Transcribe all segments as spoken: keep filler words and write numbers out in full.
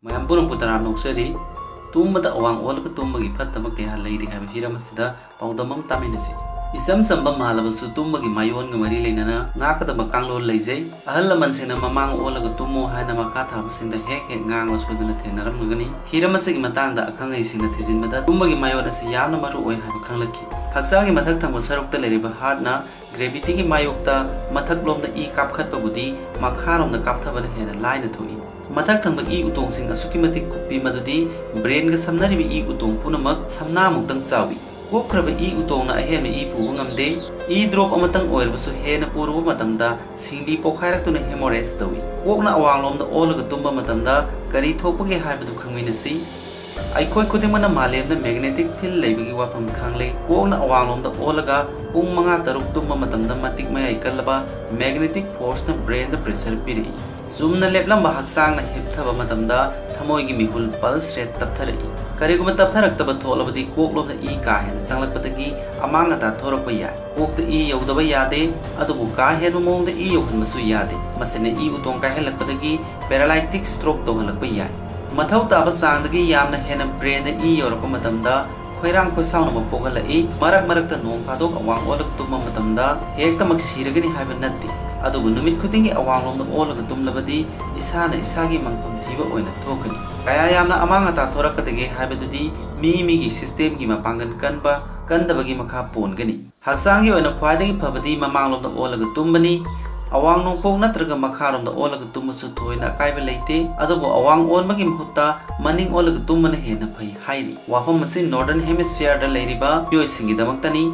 ꯃꯌꯥꯝ ꯄꯨꯝꯅꯃꯛꯄꯨ ꯇꯔꯥꯝꯅ ꯑꯣꯛꯆꯔꯤ꯫ ꯇꯨꯝꯕꯗ ꯑꯋꯥꯡ ꯑꯣꯜꯂꯒ ꯇꯨꯝꯕꯒꯤ ꯐꯠꯇꯕ ꯀꯌꯥ ꯂꯩꯔꯤ ꯍꯥꯏꯕ ꯍꯤꯔꯝ ꯑꯁꯤꯗ ꯄꯥꯎꯗꯝ ꯑꯃ ꯇꯥꯃꯤꯟꯅꯁꯤ꯫ ꯏꯆꯝ ꯆꯝꯕ ꯃꯥꯜꯂꯕꯁꯨ ꯇꯨꯝꯕꯒꯤ ꯃꯥꯏꯑꯣꯟꯒ ꯃꯔꯤ ꯂꯩꯅꯅ ꯉꯥꯛꯀꯗꯕ ꯀꯥꯡꯂꯣꯟ ꯂꯩꯖꯩ꯫ ꯑꯍꯜ ꯂꯃꯟꯁꯤꯡꯅ "ꯃꯃꯥꯡ ꯑꯣꯜꯂꯒ ꯇꯨꯝꯃꯨ" ꯍꯥꯏꯅ ꯃꯈꯥ ꯊꯥꯕꯁꯤꯡꯗ ꯍꯦꯛ ꯍꯦꯛ ꯉꯥꯡꯕ ꯁꯣꯏꯗꯅ ꯊꯦꯡꯅꯔꯝꯒꯅꯤ꯫ ꯍꯤꯔꯝ ꯑꯁꯤꯒꯤ ꯃꯇꯥꯡꯗ ꯑꯈꯪ ꯑꯍꯩꯁꯤꯡꯅ ꯊꯤꯖꯤꯟꯕꯗ ꯇꯨꯝꯕꯒꯤ ꯃꯥꯏꯑꯣꯟ ꯑꯁꯤ ꯌꯥꯝꯅ ꯃꯔꯨ ꯑꯣꯏ ꯍꯥꯏꯕ ꯈꯪꯂꯛꯈꯤ꯫ ꯍꯛꯆꯥꯡꯒꯤ ꯃꯊꯛ ꯊꯪꯕ ꯁꯔꯨꯛꯇ ꯂꯩꯔꯤꯕ heartꯅ gravityꯒꯤ ꯃꯥꯌꯣꯛꯇ ꯃꯊꯛꯂꯣꯝꯗ ꯏ ꯀꯥꯞꯈꯠꯄꯕꯨꯗꯤ ꯃꯈꯥꯔꯣꯝꯗ ꯀꯥꯞꯊꯕꯅ ꯍꯦꯟꯅ ꯂꯥꯏꯅ ꯊꯣꯛꯏ꯫ ꯃꯊꯛ ꯊꯪꯕ ꯏ ꯎꯇꯣꯡꯁꯤꯡ ꯑꯁꯨꯛꯀꯤ ꯃꯇꯤꯛ ꯀꯨꯞꯄꯤ ꯃꯗꯨꯗꯤ brainꯒ ꯁꯝꯅꯔꯤꯕ ꯏ ꯎꯇꯣꯡ ꯄꯨꯝꯅꯃꯛ ꯁꯝꯅꯥꯃꯨꯛꯇꯪ ꯆꯥꯎꯏ꯫ ꯀꯨꯞꯈ꯭ꯔꯕ ꯏ ꯎꯇꯣꯡꯅ ꯑꯍꯦꯟꯕ ꯏ ꯄꯨꯕ ꯉꯝꯗꯦ꯫ ꯏ drop ꯑꯃꯇꯪ ꯑꯣꯏꯔꯕꯁꯨ ꯍꯦꯟꯅ ꯄꯨꯔꯨꯕ ꯃꯇꯝꯗ ꯁꯤꯡꯂꯤ ꯄꯣꯈꯥꯏꯔꯛꯇꯨꯅ hemorrhage ꯇꯧꯏ꯫ ꯀꯣꯛꯅ ꯑꯋꯥꯡꯂꯣꯝꯗ ꯑꯣꯜꯂꯒ ꯇꯨꯝꯕ ꯃꯇꯝꯗ ꯀꯔꯤ ꯊꯣꯛꯄꯒꯦ ꯍꯥꯏꯕꯗꯨ ꯈꯪꯃꯤꯟꯅꯁꯤ꯫ ꯑꯩꯈꯣꯏ ꯈꯨꯗꯤꯡꯃꯛꯅ ꯃꯥꯂꯦꯝꯗ magnetic field ꯂꯩꯕꯒꯤ ꯋꯥꯐꯝ ꯈꯪꯂꯦ꯫ ꯀꯣꯛꯅ ꯑꯋꯥꯡꯂꯣꯝꯗ ꯑꯣꯜꯂꯒ ꯄꯨꯡ ꯃꯉꯥ ꯇꯔꯨꯛ ꯇꯨꯝꯕ ꯃꯇꯝꯗ ꯃꯇꯤꯛ ꯃꯌꯥꯏ ꯀꯜꯂꯕ magnetic forceꯅ brainꯗ pressure ꯄꯤꯔꯛꯏ꯫ ꯆꯨꯝꯅ ꯂꯦꯞꯂꯝꯕ ꯍꯛꯆꯥꯡꯅ ꯍꯤꯞꯊꯕ ꯃꯇꯝꯗ ꯊꯃꯣꯏꯒꯤ ꯃꯤꯍꯨꯜ pulse rate ꯇꯞꯊꯔꯛꯏ꯫ ꯀꯔꯤꯒꯨꯝꯕ ꯇꯞꯊꯔꯛꯇꯕ ꯊꯣꯛꯂꯕꯗꯤ ꯀꯣꯛꯂꯣꯝꯗ ꯏ ꯀꯥ ꯍꯦꯟꯅ ꯆꯪꯂꯛꯄꯗꯒꯤ ꯑꯃꯥꯡ ꯑꯇꯥ ꯊꯣꯔꯛꯄ ꯌꯥꯏ꯫ ꯀꯣꯛꯇ ꯏ ꯌꯧꯗꯕ ꯌꯥꯗꯦ, ꯑꯗꯨꯕꯨ ꯀꯥ ꯍꯦꯟꯕ ꯃꯑꯣꯡꯗ ꯏ ꯌꯧꯍꯟꯕꯁꯨ ꯌꯥꯗꯦ꯫ ꯃꯁꯤꯅ ꯏ ꯎꯇꯣꯡ ꯀꯥꯏꯍꯜꯂꯛꯄꯗꯒꯤ paralytic stroke ꯇꯧꯍꯜꯂꯛꯄ ꯌꯥꯏ꯫ ꯃꯊꯧ ꯇꯥꯕ ꯆꯥꯡꯗꯒꯤ ꯌꯥꯝꯅ ꯍꯦꯟꯅ brainꯗ ꯏ ꯌꯧꯔꯛꯄ ꯃꯇꯝꯗ ꯈꯣꯏꯔꯥꯡ ꯈꯣꯏꯁꯥꯎꯅꯕ ꯄꯣꯛꯍꯜꯂꯛꯏ꯫ ꯃꯔꯛ ꯃꯔꯛꯇ ꯅꯣꯡ ꯐꯥꯗꯣꯛ ꯑꯋꯥꯡ ꯑꯣꯜꯂꯒ ꯇꯨꯝꯕ ꯃꯇꯝꯗ ꯍꯦꯛꯇꯃꯛ ꯁꯤꯔꯒꯅꯤ ꯍꯥꯏꯕ ꯅꯠꯇꯦ, ꯑꯗꯨꯕꯨ ꯅꯨꯃꯤꯠ ꯈꯨꯗꯤꯡꯒꯤ ꯑꯋꯥꯡꯂꯣꯝꯗ ꯑꯣꯜꯂꯒ ꯇꯨꯝꯂꯕꯗꯤ ꯏꯁꯥꯅ ꯏꯁꯥꯒꯤ ꯃꯪꯐꯝ ꯊꯤꯕ ꯑꯣꯏꯅ ꯊꯣꯛꯀꯅꯤ꯫ ꯀꯌꯥ ꯌꯥꯝꯅ ꯑꯃꯥꯡ ꯑꯇꯥ ꯊꯣꯔꯛꯀꯗꯒꯦ ꯍꯥꯏꯕꯗꯨꯗꯤ ꯃꯤ ꯃꯤꯒꯤ systemꯒꯤ ꯃꯄꯥꯡꯒꯜ ꯀꯟꯕ ꯀꯟꯗꯕꯒꯤ ꯃꯈꯥ ꯄꯣꯟꯒꯅꯤ꯫ ꯍꯛꯆꯥꯡꯒꯤ ꯑꯣꯏꯅ ꯈ꯭ꯋꯥꯏꯗꯒꯤ ꯐꯕꯗꯤ ꯃꯃꯥꯡꯂꯣꯝꯗ ꯑꯣꯜꯂꯒ ꯇꯨꯝꯕꯅꯤ꯫ ꯑꯋꯥꯡ ꯅꯣꯡꯄꯣꯛ ꯅꯠꯇ꯭ꯔꯒ ꯃꯈꯥꯔꯣꯝꯗ ꯑꯣꯜꯂꯒ ꯇꯨꯝꯕꯁꯨ ꯊꯣꯏꯅ ꯑꯀꯥꯏꯕ ꯂꯩꯇꯦ, ꯑꯗꯨꯕꯨ ꯑꯋꯥꯡ ꯑꯣꯟꯕꯒꯤ ꯃꯍꯨꯠꯇ ꯃꯅꯤꯡ ꯑꯣꯜꯂꯒ ꯇꯨꯝꯕꯅ ꯍꯦꯟꯅ ꯐꯩ ꯍꯥꯏꯔꯤ꯫ ꯋꯥꯐꯝ ꯑꯁꯤ Northern Hemisphereꯗ ꯂꯩꯔꯤꯕ ꯃꯤꯑꯣꯏꯁꯤꯡꯒꯤꯗꯃꯛꯇꯅꯤ꯫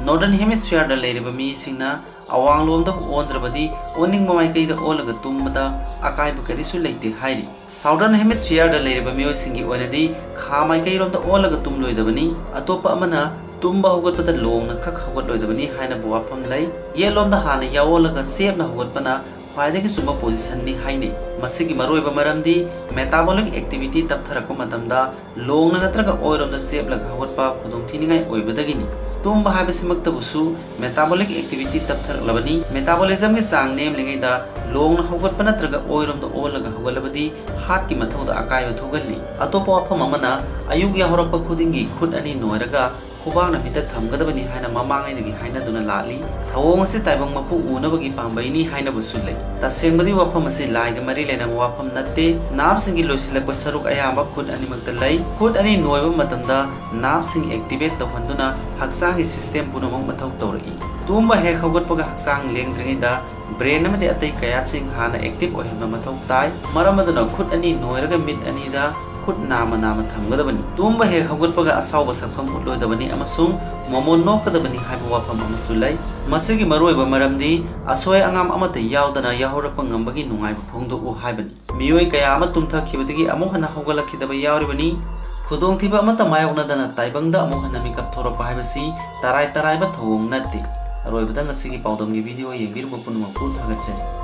Northern Hemisphereꯗ ꯂꯩꯔꯤꯕ ꯃꯤꯁꯤꯡꯅ ꯑꯋꯥꯡꯂꯣꯝꯗꯕꯨ ꯑꯣꯟꯗ꯭ꯔꯕꯗꯤ ꯑꯣꯟꯅꯤꯡꯕ ꯃꯥꯏꯀꯩꯗ ꯑꯣꯜꯂꯒ ꯇꯨꯝꯕꯗ ꯑꯀꯥꯏꯕ ꯀꯔꯤꯁꯨ ꯂꯩꯇꯦ ꯍꯥꯏꯔꯤ꯫ Southern Hemisphereꯗ ꯂꯩꯔꯤꯕ ꯃꯤꯑꯣꯏꯁꯤꯡꯒꯤ ꯑꯣꯏꯅꯗꯤ ꯈꯥ ꯃꯥꯏꯀꯩꯔꯣꯝꯗ ꯑꯣꯜꯂꯒ ꯇꯨꯝꯂꯣꯏꯗꯕꯅꯤ꯫ ꯑꯇꯣꯞꯄ ꯑꯃꯅ ꯇꯨꯝꯕ ꯍꯧꯒꯠꯄꯗ ꯂꯣꯡꯅ ꯈꯛ ꯍꯧꯒꯠꯂꯣꯏꯗꯕꯅꯤ ꯍꯥꯏꯅꯕ ꯋꯥꯐꯝ ꯂꯩ꯫ ꯌꯦꯠꯂꯣꯝꯗ ꯍꯥꯟꯅ ꯌꯥꯑꯣꯜꯂꯒ ꯆꯦꯞꯅ ꯍꯧꯒꯠꯄꯅ ꯈ꯭ꯋꯥꯏꯗꯒꯤ ꯆꯨꯝꯕ ꯄꯣꯖꯤꯁꯟꯅꯤ ꯍꯥꯏꯅꯩ꯫ ꯃꯁꯤꯒꯤ ꯃꯔꯨꯑꯣꯏꯕ ꯃꯔꯝꯗꯤ metabolic activity ꯇꯞꯊꯔꯛꯄ ꯃꯇꯝꯗ ꯂꯣꯡꯅ ꯅꯠꯇ꯭ꯔꯒ ꯑꯣꯏꯔꯣꯝꯗ ꯆꯦꯞꯂꯒ ꯍꯧꯒꯠꯄ ꯈꯨꯗꯣꯡꯊꯤꯅꯤꯡꯉꯥꯏ ꯑꯣꯏꯕꯗꯒꯤꯅꯤ꯫ ꯇꯨꯝꯕ ꯍꯥꯏꯕꯁꯤꯃꯛꯇꯕꯨꯁꯨ metabolic activity ꯇꯞꯊꯔꯛꯂꯕꯅꯤ꯫ Metabolismꯒꯤ ꯆꯥꯡ ꯅꯦꯝꯂꯤꯉꯩꯗ ꯂꯣꯡꯅ ꯍꯧꯒꯠꯄ ꯅꯠꯇ꯭ꯔꯒ ꯑꯣꯏꯔꯣꯝꯗ ꯑꯣꯜꯂꯒ ꯍꯧꯒꯠꯂꯕꯗꯤ heartꯀꯤ ꯃꯊꯧꯗ ꯑꯀꯥꯏꯕ ꯊꯣꯛꯍꯜꯂꯤ꯫ ꯑꯇꯣꯞꯄ ꯋꯥꯐꯝ ꯑꯃꯅ, ꯑꯌꯨꯛ ꯌꯥꯍꯧꯔꯛꯄ ꯈꯨꯗꯤꯡꯒꯤ ꯈꯨꯠ ꯑꯅꯤ ꯅꯣꯏꯔꯒ ꯈꯨꯕꯥꯛꯅ ꯃꯤꯠꯇ ꯊꯝꯒꯗꯕꯅꯤ ꯍꯥꯏꯅ ꯃꯃꯥꯡꯉꯩꯗꯒꯤ ꯍꯥꯏꯅꯗꯨꯅ ꯂꯥꯛꯂꯤ꯫ ꯊꯧꯑꯣꯡ ꯑꯁꯤ ꯇꯥꯏꯕꯪ ꯃꯄꯨ ꯎꯅꯕꯒꯤ ꯄꯥꯝꯕꯩꯅꯤ ꯍꯥꯏꯅꯕꯁꯨ ꯂꯩ꯫ ꯇꯁꯦꯡꯕꯗꯤ ꯋꯥꯐꯝ ꯑꯁꯤ ꯂꯥꯏꯒ ꯃꯔꯤ ꯂꯩꯅꯕ ꯋꯥꯐꯝ ꯅꯠꯇꯦ꯫ Nerveꯁꯤꯡꯒꯤ ꯂꯣꯏꯁꯤꯜꯂꯛꯄ ꯁꯔꯨꯛ ꯑꯌꯥꯝꯕ ꯈꯨꯠ ꯑꯅꯤꯃꯛꯇ ꯂꯩ꯫ ꯈꯨꯠ ꯑꯅꯤ ꯅꯣꯏꯕ ꯃꯇꯝꯗ nerveꯁꯤꯡ activate ꯇꯧꯍꯟꯗꯨꯅ ꯍꯛꯆꯥꯡꯒꯤ system ꯄꯨꯝꯅꯃꯛ ꯃꯊꯧ ꯇꯧꯔꯛꯏ꯫ ꯇꯨꯝꯕ ꯍꯦꯛ ꯍꯧꯒꯠꯄꯒ ꯍꯛꯆꯥꯡ ꯂꯦꯡꯗ꯭ꯔꯤꯉꯩꯗ brain ꯑꯃꯗꯤ ꯑꯇꯩ ꯀꯌꯥꯠꯁꯤꯡ ꯍꯥꯟꯅ active ꯑꯣꯏꯍꯟꯕ ꯃꯊꯧ ꯇꯥꯏ꯫ ꯃꯔꯝ ꯑꯗꯨꯅ ꯈꯨꯠ ꯑꯅꯤ ꯅꯣꯏꯔꯒ ꯃꯤꯠ ꯑꯅꯤꯗ ꯈꯨꯠ ꯅꯥꯝꯃ ꯅꯥꯝꯃ ꯊꯝꯒꯗꯕꯅꯤ꯫ ꯇꯨꯝꯕ ꯍꯦꯛ ꯍꯧꯒꯠꯄꯒ ꯑꯁꯥꯎꯕ ꯁꯛꯐꯝ ꯎꯠꯂꯣꯏꯗꯕꯅꯤ ꯑꯃꯁꯨꯡ ꯃꯣꯃꯣꯟ ꯅꯣꯛꯀꯗꯕꯅꯤ ꯍꯥꯏꯕ ꯋꯥꯐꯝ ꯑꯃꯁꯨ ꯂꯩ꯫ ꯃꯁꯤꯒꯤ ꯃꯔꯨꯑꯣꯏꯕ ꯃꯔꯝꯗꯤ ꯑꯁꯣꯏ ꯑꯉꯥꯝ ꯑꯃꯠꯇ ꯌꯥꯎꯗꯅ ꯌꯥꯍꯧꯔꯛꯄ ꯉꯝꯕꯒꯤ ꯅꯨꯡꯉꯥꯏꯕ ꯐꯣꯡꯗꯣꯛꯎ ꯍꯥꯏꯕꯅꯤ꯫ ꯃꯤꯑꯣꯏ ꯀꯌꯥ ꯑꯃ ꯇꯨꯝꯊꯈꯤꯕꯗꯒꯤ ꯑꯃꯨꯛ ꯍꯟꯅ ꯍꯧꯒꯠꯂꯛꯈꯤꯗꯕ ꯌꯥꯎꯔꯤꯕꯅꯤ꯫ ꯈꯨꯗꯣꯡꯊꯤꯕ ꯑꯃꯠꯇ ꯃꯥꯌꯣꯛꯅꯗꯅ ꯇꯥꯏꯕꯪꯗ ꯑꯃꯨꯛ ꯍꯟꯅ ꯃꯤꯀꯞ ꯊꯣꯔꯛꯄ ꯍꯥꯏꯕꯁꯤ ꯇꯔꯥꯏ ꯇꯔꯥꯏꯕ ꯊꯧꯑꯣꯡ ꯅꯠꯇꯦ꯫ ꯑꯔꯣꯏꯕꯗ ꯉꯁꯤꯒꯤ ꯄꯥꯎꯗꯝꯒꯤ video ꯌꯦꯡꯕꯤꯔꯨꯕ ꯄꯨꯝꯅꯃꯛꯄꯨ ꯊꯥꯒꯠꯆꯔꯤ꯫